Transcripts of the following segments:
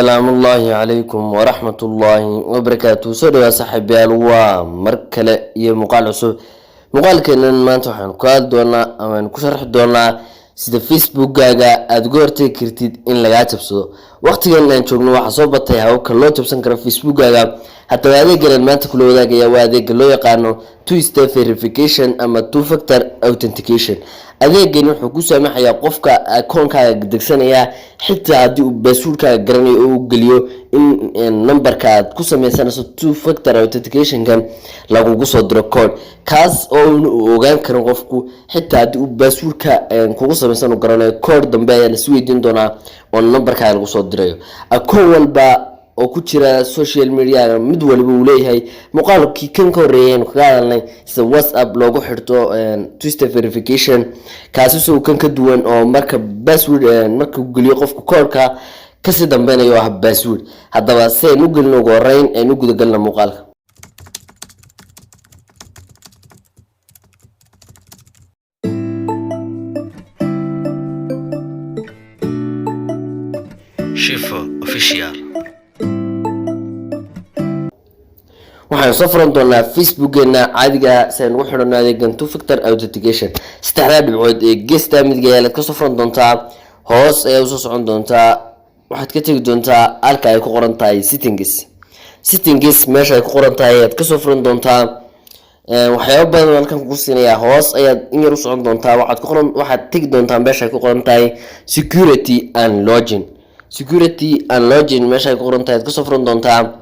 Salaamullaahi calaykum waraxmatullaahi wabarakaatu. Soo dhawaa, saaxiibayaal, waa mar kale iyo muuqaal cusub. Muuqaalkeenan maanta waxaanu ku hadli doonaa ama aynu ku sharxi doonaa sida Facebookkaaga aada uga hortagi kartid in lagaa jabsado. Waqtigan aan joogno waxaa soo batay hababka loo jabsan karo Facebookkaaga. Haddaba, adeegan maanta kula wadaagaya waa adeega loo yaqaano two step verification ama two factor authentication. Adeegan wuxuu ku saamaxayaa qofka akoonkaaga degsanaya, xitaa haddii uu passwordkaaga garanayo oo uu geliyo, in numberka aad ku sameysanayso two factor authenticationka lagugu soo diro code, kaas oo uu ogaan karin qofku. Xitaa haddii uu passwordka kugu sameysan uu garanayo, code dambe ayaa lasi weydiin doonaa oo numberkaaga lagu soo dirayo. Akoon walba oo ku jira social media mid waliba uu leeyahay. Muuqaalkii kan ka horreeyay aynu kaga hadalnay sida WhatsApp loogu xirto two step verification, kaasi isagoo kan ka duwan oo marka password marka uu geliyo qofka koodhka kasii dambeynayo oo ah password. Haddaba, si aynu u gelino, ugu horeyn aynu u gudagalna muuqaalka. Shifo Official. Waxaanu soo furan doonaa Facebookgeena caadiga si aynu ugu xidhano adeegan two factor authentication. Saddexdaa dhibcood ee geesta midiga ayaad kasoo furan doontaa, hoos ayaa usoo socon doontaa, waxaad ka tegi doontaa halka ay ku qoran tahay settings. Settings meesha ay ku qoran tahay ayaad kasoo furan doontaa. Waxyaabo badan oo halkan kugu siinayaa. Hoos ayaad in yar u socon doontaa, waxaad ku qoran, waxaad tegi doontaa meesha ay ku qoran tahay security and login. Security and login meesha ay ku qoran tahay ayaad kasoo furan doontaa.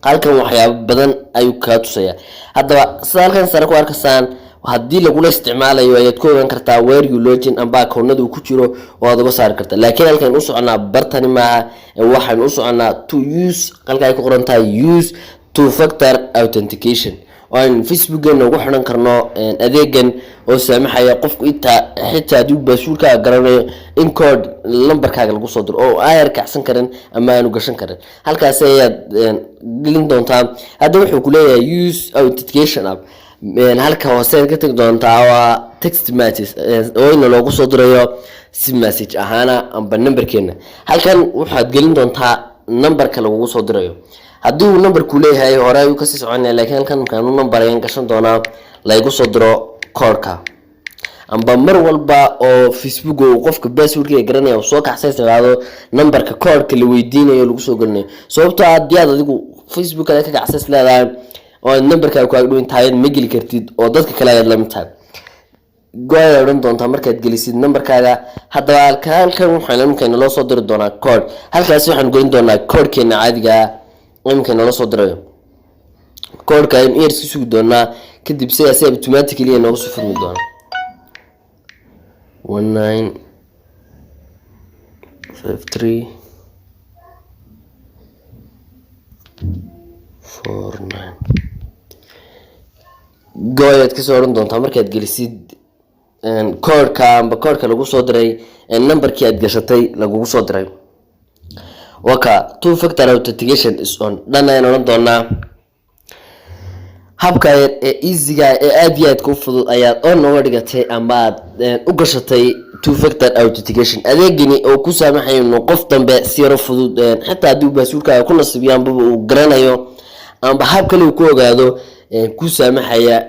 Halkan waxyaabo badan ayuu kaa tusaya. Haddaba, sida halkan sare ku arkaysaan, haddii lagula isticmaalayo ayaad ku ogaan kartaa where you login amba akoonada uu ku jiro oo aad uga saari karta. Laakiin halkan u soconaa bartani maaha, waxaan u soconaa to use, halka ay ku qoran tahay use two factor authentication, oo aynu Facebookgeena ugu xidhan karno adeegan oo saamaxaya qofku intaa xitaa haddii uu passwordkaaga garanayo in code lambarkaaga lagu soo diro oo aayar kacsan karin ama aanu gashan karin. Halkaasi ayaad gelin doontaa. Hadda wuxuu ku leeyahay use authentication app. Halka hoose aad ka tegi doontaa waa text message, oo ina loogu soo dirayo si message ahaana amba numberkeena. Halkan waxaad gelin doontaa numberka lagugu soo dirayo. Haddii uu numberku leeyahay, hore ayuu kasii soconaya, laakiin halkan markaanu number ayaan gashan doonaa laygu soo diro koodhka. Amba mar walba oo Facebook uu qofka passwordka garanaya uu soo kaxsay tiraahdo, numberka koodhka la weydiinayo lagu soo gelinayo. Sababtoo ah haddii aad adigu Facebook ka kacsays leedahay oo aad numberka ku agdhown tahay, ma geli kartid oo dadka kale ayaad lamid tahay. Go ayaad odhan doontaa markaad gelisid numberkaaga. Haddaba, halkan waxaan iminka naloo soo diri doonaa code. Halkaasi waxaan gelin doonaa koodhkeena caadiga ah iminka naloo soo dirayo. Koodhka aynu ears ka sugi doonaa, kadib sidaasi automatically nooga soo furmi doona. 195349. Go ayaad kasoo odhan doontaa markaad gelisid koodhka amba koodhka lagu soo diray numberkii aad gashatay lagugu soo diray. Waka, two factor authentication is on dhan ayaan odhan doonaa. Habka yar ee easyga ee aada iyo aadka u fudud ayaad on uga dhigatay ama aad u gashatay two factor authentication, adeegani oo ku saamaxayo inuu qof dambe si yaro fudud, xitaa haddii uu passwordkaaga ku nasibiyo ambaba uu garanayo amba hab kale uu ku ogaado, ku saamaxaya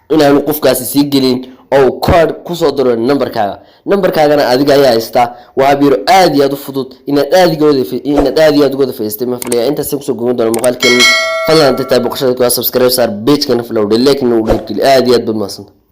inaanu qofkaasi sii gelin oo uu code kusoo diro numberkaaga. Numberkaagana adiga ayaa haysta. Waa hab yaro aada iyo aada u fudud. Inaad aada iyo aada uga wada faa'iidaystay ma filaya. Intaas kusoo gogan doona muuqaalkeen. Fadlan, hadday tahay boqoshada kuwa, subscribe saar pagekana, follow, like-na u dhiirgeli. Aada iyo aad baad mahadsanta.